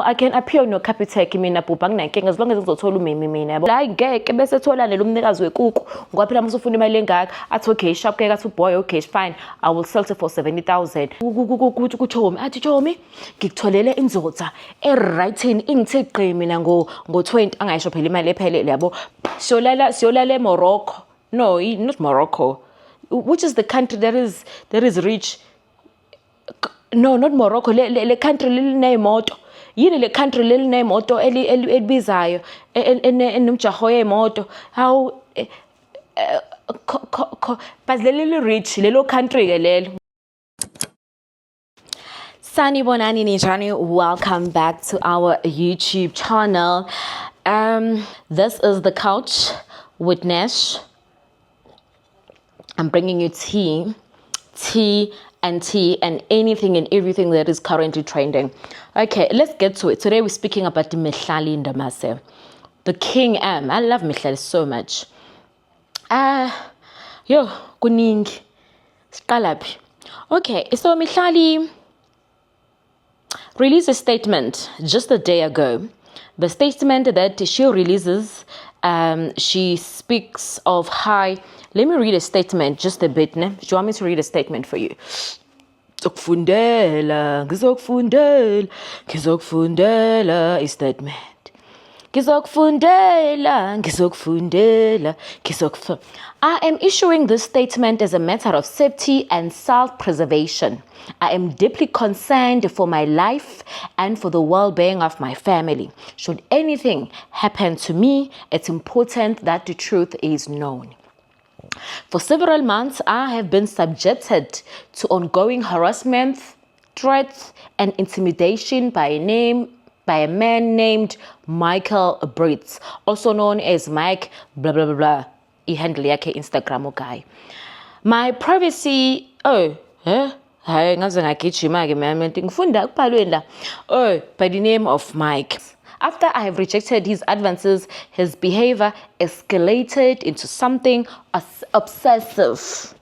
I can appear on your Capitec mina bhubha, anginankinga as long as ngizothola umimi mina, yabo. Hayi ngeke, bese thola lelo mnikazi wekuku, ngoba phela uma usufuna imali engaka, athi okay, sharp ke, athi boy, okay, fine, I will sell it for 70,000 kuchomi. Athi chomi, ngikutholele inzotha e-rightini, ingithe gqi mina ngo-20, angayisho phela imali ephelele, yabo. Siyolala eMorocco. No, not Morocco. Which is the country that is rich? No, not Morocco. Le country leliney'moto, yini le country leliney'moto elibizayo, enomjaho yey'moto? Hawu, but leli li-rich lelo country-ke lelo. Sanibonani, ninjani? Welcome back to our YouTube channel. This is The Couch with Nash. I'm bringing you tea, tea and tea and anything and everything that is currently trending. Okay, let's get to it. Today we're speaking about the Mihlali Ndamase, the King M. I love Mihlali so much. Ah, yo, kuningi. Siqala phi? Okay, so Mihlali released a statement just a day ago. The statement that she releases, she speaks of high. Let me read a statement just a bit. Ne? Do you want me to read a statement for you? Ngizokufundela, ngizokufundela, ngizokufundela i-statement. Ngizokufundela, ngizokufundela, ngizokufundela. I am issuing this statement as a matter of safety and self-preservation. I am deeply concerned for my life and for the well-being of my family. Should anything happen to me, it's important that the truth is known. For several months, I have been subjected to ongoing harassment, threats, and intimidation by a man named Michael Brits, also known as Mike blah blah blah blah. I-handle yakhe Instagram guy. My privacy, oh, eh? Hayi, ngaze ngagijima ke mina, ngifunda kubhalweni la. Oh, by the name of Mike. After I have rejected his advances, his behavior escalated into something obsessive.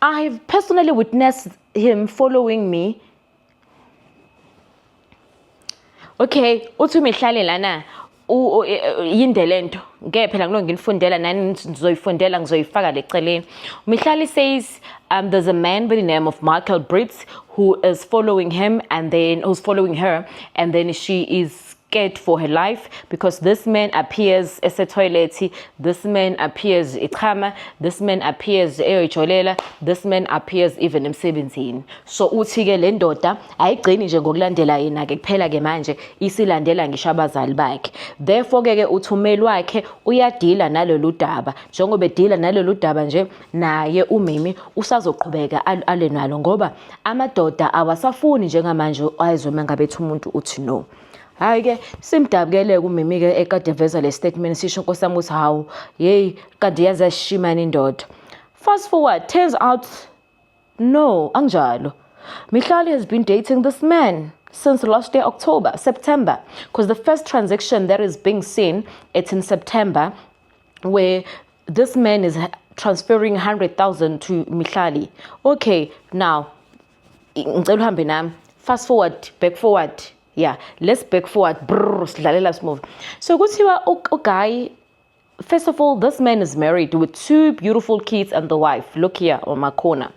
I have personally witnessed him following me. Okay, uthi uMihlali lana yinde lento, ngeke phela ngilo nginifundela nani, nizoyifundela, ngizoyifaka leceleni. Mihlali says there's a man by the name of Michael Brits who is following him and then who's following her, and then she is scared for her life because this man appears ese-toilet, this man appears echama, this man appears eyoyijolela, this man appears even emsebenzini. So uthi-ke le ndoda ayigcini nje ngokulandela yena-ke kuphela-ke, manje isilandela ngisho abazali bakhe. Therefore-ke ke uthi umeli wakhe uyadila nalolu daba, njengoba edila nalolu daba nje, naye umimi usazoqhubeka ale nalo, ngoba amadoda awasafuni njengamanje ayizwe uma ngabe ethi umuntu uthi no. Hhayi-ke, simdabukeleke umimi-ke ekade eveza le statement, sisho nkosi yami ukuthi hawu, yeyi, kanti yaze yashimana indoda. Fast forward, turns out no, angjalo. Mihlali has been dating this man since last year October, September, because the first transaction that is being seen, it's in September, where this man is transferring 100,000 to Mihlali. Okay, now ngicela uhambe nami, fast forward, back forward, yeah, let's back forward, brrr, sidlalela smooth. So kuthiwa uguy, first of all, this man is married with two beautiful kids and the wife. Look here on my corner,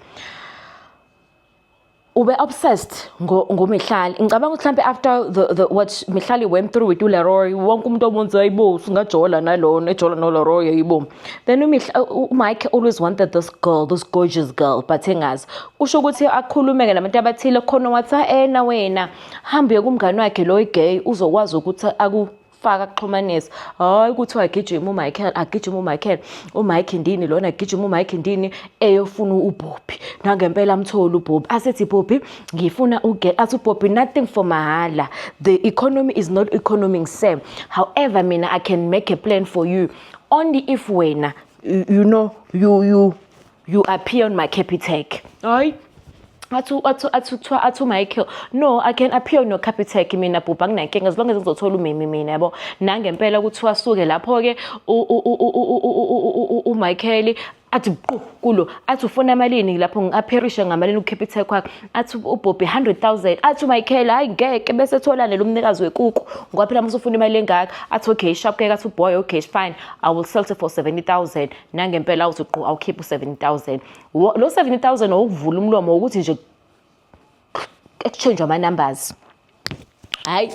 ube obsessed ngoMihlali. Ngicabanga ukuthi mhlambe after the what Mihlali went through with uLeroy, wonke umuntu obonza, "Hayibo, singajola nalona, ejola noLeroy, hayibo." Then uMike always wanted this girl, this gorgeous girl, but engazi. Kusho ukuthi akhulume-ke nabantu abathile khona, wathi ena wena hambe kumngani wakhe lo gay, uzokwazi ukuthi aku faka kuxhumanisa. Hayi, kuthiwa agijima uMichael, agijima uMichael, uMike ndini lona, agijima uMike ndini eyofuna uBobby. Nangempela amthole uBobby, asethi, "Bobby, ngifuna uge." Athi uBobby, "Nothing for mahala, the economy is not economing, same. However, mina I can make a plan for you only if wena you know you appear on my Capitec." Hayi, athi kuthiwa athi uMichael, "No, I can appear on your Capitec mina bhubha, anginankinga as long as ngizothola umimi mina, yabo." Nangempela kuthiwa suke lapho-ke uMichael. Athi qu kulo, athi ufuna malini lapho, ngi-appearishe ngamalini uCapitec wakhe? Athi uBobby 100,000. Athi uMichael, hayi ngeke, bese tholane lo mnikazi wekuku, ngoba phela musufuna imali engaka. Athi okay, sharp ke. Athi uboy, okay, fine, I will sell it for 70,000. Nangempela uthi qu, awukhiphe u-70,000. Lo 70,000 owukuvula umlomo ukuthi nje exchange ama-numbers. Hayi,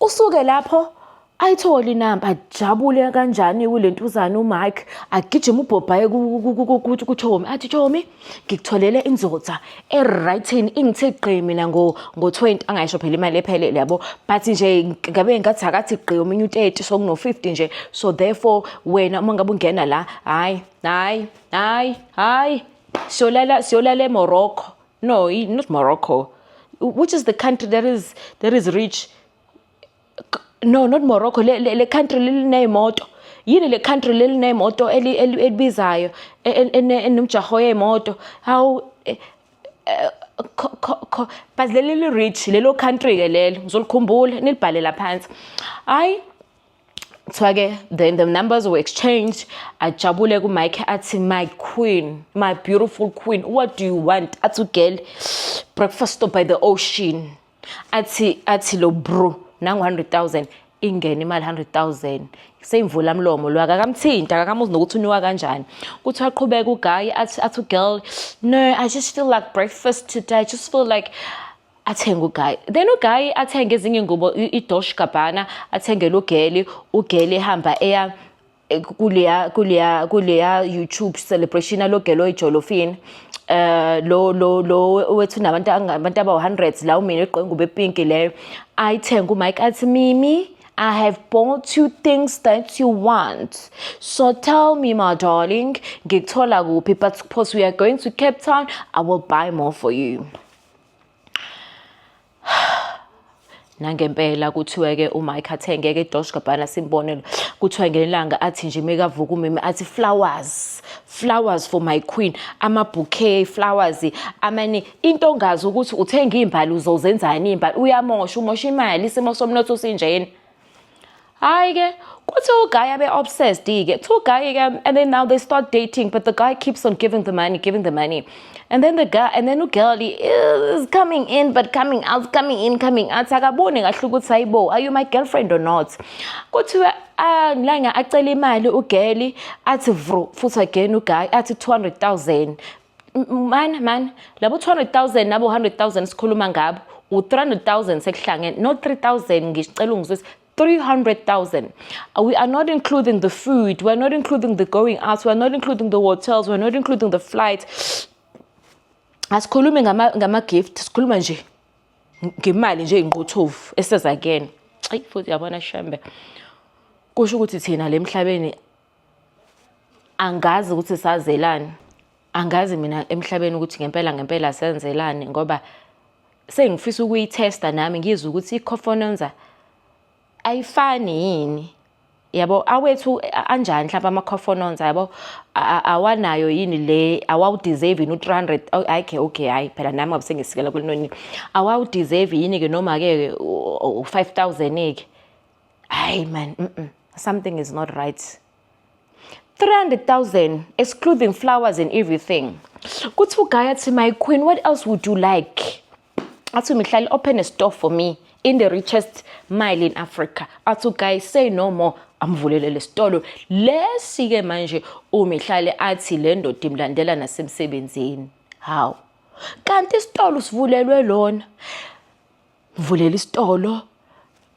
usuke lapho ayithole inamba, ajabule kanjani kule ntuzana uMike. Agijima uBhobha aye kuChomi, athi, "Chomi, ngikutholele inzotha e-rightini, ingithe gqi mina ngo-20." Angayisho phela imali ephelele, yabo, but nje ngabe ngathi akathi gqi omunye u-30, so kuno-50 nje. So therefore wena uma ngabe ungena la, hayi, hayi, hayi, hayi, siyolala eMorocco. No, not Morocco. Which is the country that is rich? No, not Morocco. Le country leliney'moto, yini le country leliney'moto elibizayo, enomjaho yey'moto? Hawu, but leli li-rich lelo country-ke lelo, ngizolikhumbula, nilibhalela phansi. Hayi, kuthiwa-ke then the numbers were exchanged. Ajabule kuMike, athi, "My queen, my beautiful queen, what do you want?" Athi ugirl, "Breakfast by the ocean." Athi lo bro, nangu 100,000. Ingene imali 100,000, seyimvula mlomo lo, akakamthinta, akakamuzi nokuthi unuka kanjani. Kuthi aqhubeka uguy, athi ugirl, "No, I just feel like breakfast today, I just feel like." Athenge uguy, then uguy athenge ezinye ingubo, i-Dolce Gabbana, athengele ugirl. Ugirl ehamba eya kuleya YouTube celebration alogelo oyijolofini, lo wethu nabantu abantu abawu-100 la, umina egqoke ingubo epink leyo ayithenga uMike. Athi, "Mimi, I have bought two things that you want. So tell me, my darling, ngikuthola kuphi? But suppose we are going to Cape Town, I will buy more for you." Nangempela kuthiwe-ke uMike athenge-ke iDolce Gabbana, simbonelo. Kuthiwa ngelanga athi nje mekavuka umimi, athi, "Flowers, flowers for my queen," ama-bouquet flowers amane. Into ongazi ukuthi uthenga iy'mbali uzozenzani iy'mbali, uyamosha, umosha imali, isimo somnotho sinjena. Hayi-ke, kuthi uguy abe obsessed-ke, kuthi uguy-ke, and then now they start dating, but the guy keeps on giving the money, giving the money, and then the guy, and then ugirl is coming in but coming out, coming in, coming out, akaboni kahle ukuthi, hayibo, are you my girlfriend or not? Kuthiwa ngilanga acela imali ugirl, athi vru futhi again uguy, athi 200,000. Man, man, labo 200,000 nabo 100,000 sikhuluma ngabo, u-300,000 sekuhlangene, not 3,000. Ngicela ungizwise, 300,000. We are not including the food, we are not including the going out, we are not including the hotels, we are not including the flight. Asikhulumi ngama-gift, sikhuluma nje ngemali nje ey'nqothovu eseza kuyena. Ayi futhi yabona shembe, kusho ukuthi thina le emhlabeni angazi ukuthi sazelani. Angazi mina emhlabeni ukuthi ngempela ngempela senzelani, ngoba sengifisa ukuyithesta nami, ngizwe ukuthi i-cofononza ayifani yini, yabo, awethu anjani mhlawumbe ama-cofononza, yabo, awanayo yini le, awawu-deserve yini u-300? Hayi, okay, hayi phela nami ngabe sengisikela kulinoni, awawu-deserve yini-ke, noma-ke u-5,000-ke? Hayi man, something is not right. 300,000 excluding flowers and everything. Kuthi uguy athi, "My queen, what else would you like?" Athi Mihlali, "Open a store for me in the richest mile in Africa." Athi uguy, "Say no more." Amvulele lesitolo lesi-ke. Manje uMihlali athi le ndoda imlandela nasemsebenzini. Hawu, kanti isitolo sivulelwe lona. Mvulela isitolo,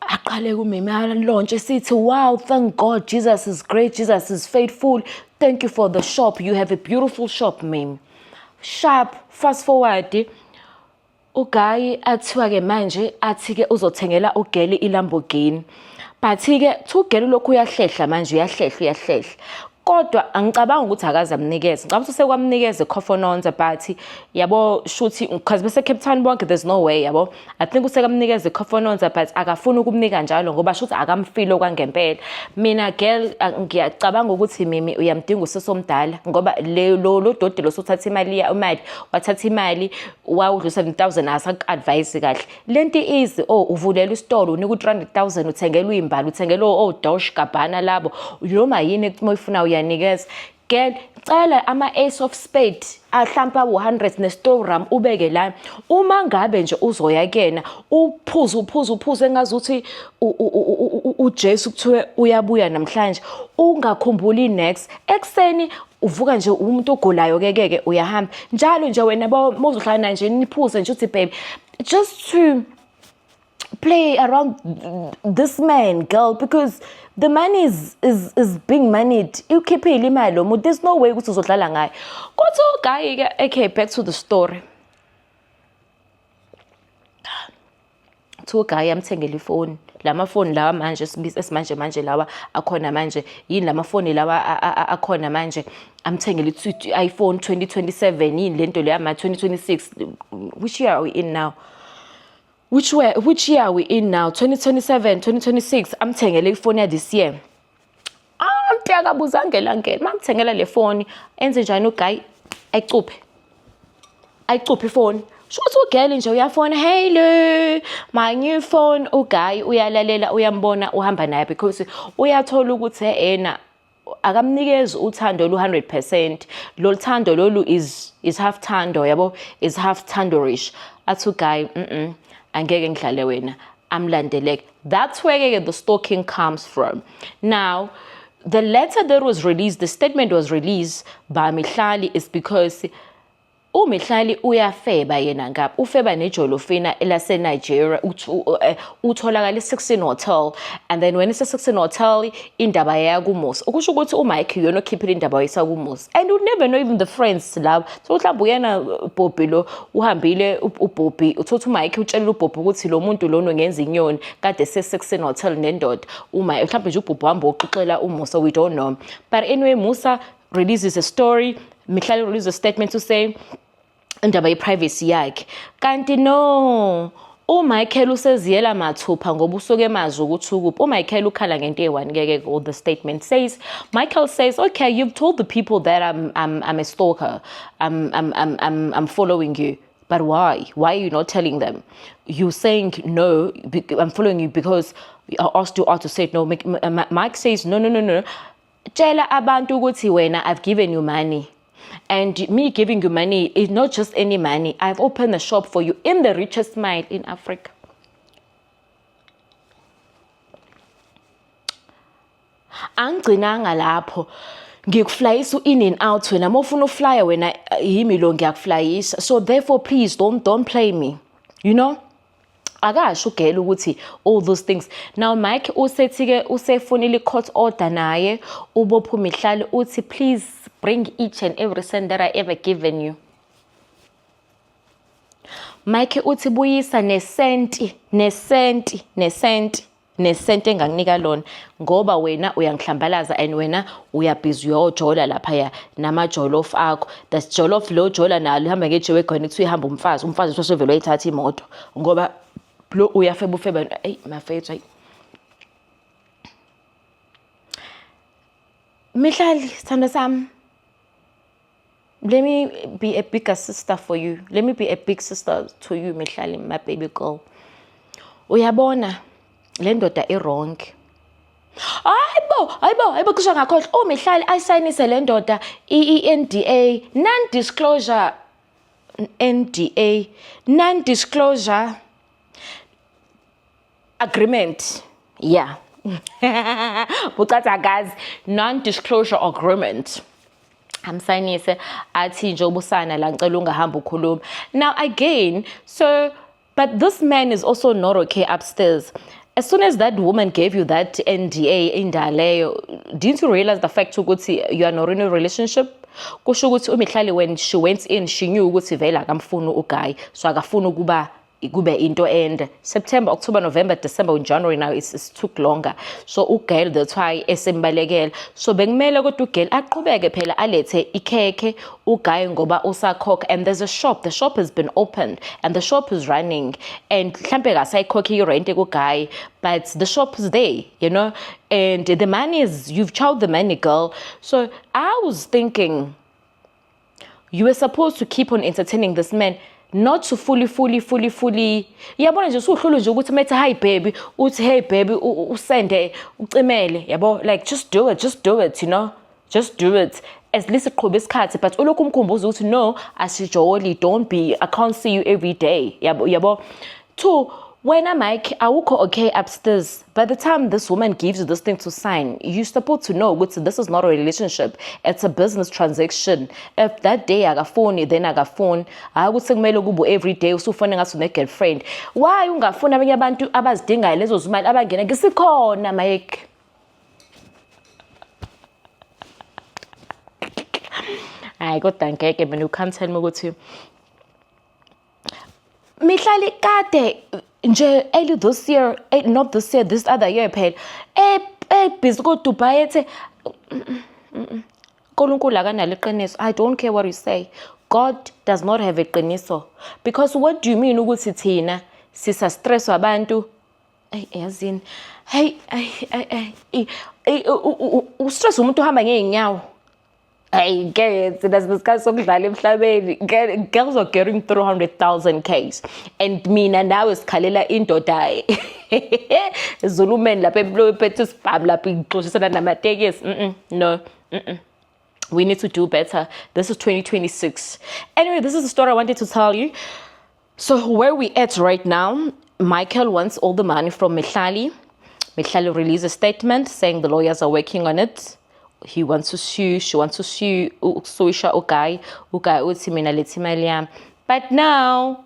aqale kumeme launch, sithi, "Wow, thank God, Jesus is great, Jesus is faithful. Thank you for the shop. You have a beautiful shop, ma'am." Sharp, fast forward, uguy athiwa-ke manje athi-ke uzothengela ugirl iLamborghini, but-ke thi ugirl lokhu uyahlehla manje, uyahlehla, uyahlehla, kodwa angicabanga ukuthi akaze amnikeze. Ngicabanga ukuthi sekwamnikeza ikhofononza, but yabo, shuthi because bese Cape Town bonke, there's no way, yabo. I think usekamnikeza ikhofononza, but akafuni ukumnika njalo ngoba shuthi akamfili okwangempela. Mina girl, ngiyacabanga ukuthi mimi uyamdinga usesomdala, ngoba le lo dodi lo sothatha imali, wathatha imali, wawudla 7000, asaku-advise kahle. Lento easy, oh, uvulela isitolo, unika u-300,000, uthengela uyimbali, uthengela o-Dolce Gabbana labo, noma yini uma uyifuna uyanikeza. Girl, cela ama-ace of spade ahlampe awu-100 ne-storeroom ubeke la. Uma ngabe nje uzoya kuyena uphuze uphuze uphuze engazuthi uJesu kuthiwe uyabuya namhlanje, ungakhumbuli next. Ekuseni uvuka nje umuntu ogulayo ke ke uyahamba njalo nje wena mozohlala naye nje niphuze nje uthi baby, just to play around this man, girl, because the money is being moneyed. Ukhiphile imali lo muntu, there's no way ukuthi uzodlala ngaye. Kodwa uguy ke, okay, back to the story. Kuthiwa uguy amthengele ifoni, lamafoni lawa manje esimanje manje lawa akhona manje, yini lamafoni lawa akhona manje, amthengele i-iPhone 2027, yini lento leya ma 2026. Which year are we in now? Which year are we in now? 2027, 2026. Amthengele ifoni ya this year. Anti akabuzangela ngena mamthengela le foni, enze njani uguy? Ayicuphe, ayicuphe ifoni. Shuthi ugirl nje uyafona, hey lo, my new phone. Uguy uyalalela, uyambona uhamba naye because uyathola ukuthi ena akamnikezi uthando lu 100%. Lo thando lolu is half thando, yabo, is half thandorish. Athi uguy, angeke ngidlale wena, amlandeleke. That's where the stalking comes from. Now the letter that was released, the statement was released by Mihlali is because uMihlali uyafeba yena ngapha, ufeba nejolofina elase Nigeria, utholakala e-16 Hotel, and then when ise-16 Hotel indaba yaya kuMusa. Okusho ukuthi uMike uyena okhiphile indaba wayisa kuMusa, and you never know, even the friends laba. So mhlawumbe uyena Bobby lo uhambile, uBobby uthothi uMike utshelela uBobby ukuthi lo muntu lona ngenza inyoni kade se-16 Hotel nendoda. Uma mhlawumbe nje uBobby uhamba uxoxela uMusa, we don't know. But anyway, Musa releases a story, Mihlali releases a statement to say indaba ye-privacy yakhe. Kanti no, uMichael useziyela mathupha ngoba usuke emazi ukuthi ukuphi. uMichael ukhala ngento eyi-one ke, all the statement says. Michael says, okay, you've told the people that I'm a stalker, I'm following you. But why? Why are you not telling them? You're saying no, I'm following you because I asked you out to say no. Mike says, no, no, no, no. Tshela abantu ukuthi wena I've given you money. And me giving you money is not just any money. I've opened a shop for you in the richest mile in Africa. Angigcinanga lapho. Ngikuflayisa in and out wena. Mawufuna uflya wena yimi lo ngiyakuflayisa. So therefore please don't play me. You know? Akasho ugela ukuthi all those things. Now Mike usethi ke usefonile court order naye ubopha uMihlali uthi please bring each and every cent that I ever given you. Mike uthi buyisa nesenti, nesenti, nesenti, nesenti enganginika lona ngoba wena uyangihlambalaza and wena uyabhizi uyojola laphaya namajolof akho. That's jolof lo jola nalo ihamba ngejewe khona kuthiwa ihamba umfazi, umfazi usevele wayithatha imoto ngoba lo uyafeba ufeba. Ey mafethu, ayi Mihlali sithando sami, let me be a bigger sister for you. Let me be a big sister to you, Mihlali, my baby girl. Uyabona le ndoda i-wrong. Hayibo, hayibo, hayibo, kusho ngakhohlwa. UMihlali ayisayinise le ndoda i-NDA, non-disclosure NDA, non-disclosure agreement. Yeah. Bucaca guys, non-disclosure agreement. Amsayinise athi nje ubusana la ngicela ungahamba ukhuluma. Now again, so but this man is also not okay upstairs. As soon as that woman gave you that NDA indaleyo, didn't you realize the fact ukuthi you are not in a relationship? Kusho ukuthi uMihlali when she went in, she knew ukuthi vele akamfuni uguy, so akafuni ukuba kube into ende. September, October, November, December, January, now it's took longer. So ugirl, that's why esembalekela. So bekumele kodwa ugirl aqhubeke phela alethe ikhekhe uguy ngoba usakhokha, and there's a shop, the shop has been opened and the shop is running, and mhlambe kasayikhokhi irent kuguy, but the shop is there, you know, and the money is, you've chowed the money, girl. So I was thinking you were supposed to keep on entertaining this man, not to fully, fully, fully, fully. Yabona nje usuhlulu nje ukuthi methe hi baby, uthi hey baby, usende ucimele, yabo, like just do it, just do it, you know, just do it. At least iqhube isikhathi, but ulokhu umkhumbuza ukuthi no, asijoli, don't be, I can't see you every day, yabo yabo. Two, wena Mike, awukho okay upstairs. By the time this woman gives you this thing to sign, you're supposed to know ukuthi this is not a relationship, it's a business transaction. If that day akafoni, then akafoni. Hayi ukuthi kumele kube every day usufone ngathi une-girlfriend. Why ungafuni abanye abantu abazidingayo lezo zimali abangena ngisikhona, Mike? Hayi kodwa ngeke mina, you can't tell me ukuthi Mihlali kade nje early this year, not this year, this other year phela, ebhizi ko-Dubai ethe uNkulunkulu akanalo iqiniso. I don't care what you say, God does not have iqiniso, because what do you mean ukuthi thina sisa-stresswa abantu? Eyi yazini, hey, hey, u-stress umuntu uhamba ngey'nyawo. Hayi ke, thina sinesikhathi sokudlala emhlabeni. Girls are getting 300,000 Ks and mina nawe sikhalela indoda Zulumeni lapha ephethe isibhamu lapha ixoshisana namatekisi. No, We need to do better. This is 2026. Anyway, this is the story I wanted to tell you. So where we at right now, Michael wants all the money from Mihlali. Mihlali released a statement saying the lawyers are working on it. He wants to sue, she wants to sue, ukusuisha uguy. Uguy uthi mina lethi imali yami. But now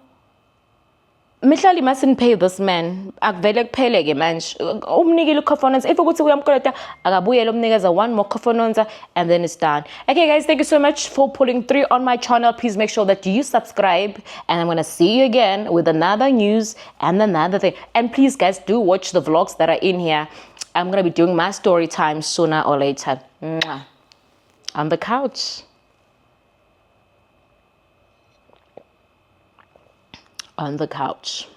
Mihlali mustn't pay this man. Akuvele kuphele ke manje. Umnikile uCofononza. If ukuthi uyamkolota, akabuyele umnikeza one more Cofononza and then it's done. Okay guys, thank you so much for pulling through on my channel. Please make sure that you subscribe and I'm going to see you again with another news and another thing. And please guys, do watch the vlogs that are in here. I'm going to be doing my story time sooner or later. Mwah. On the couch. On the couch.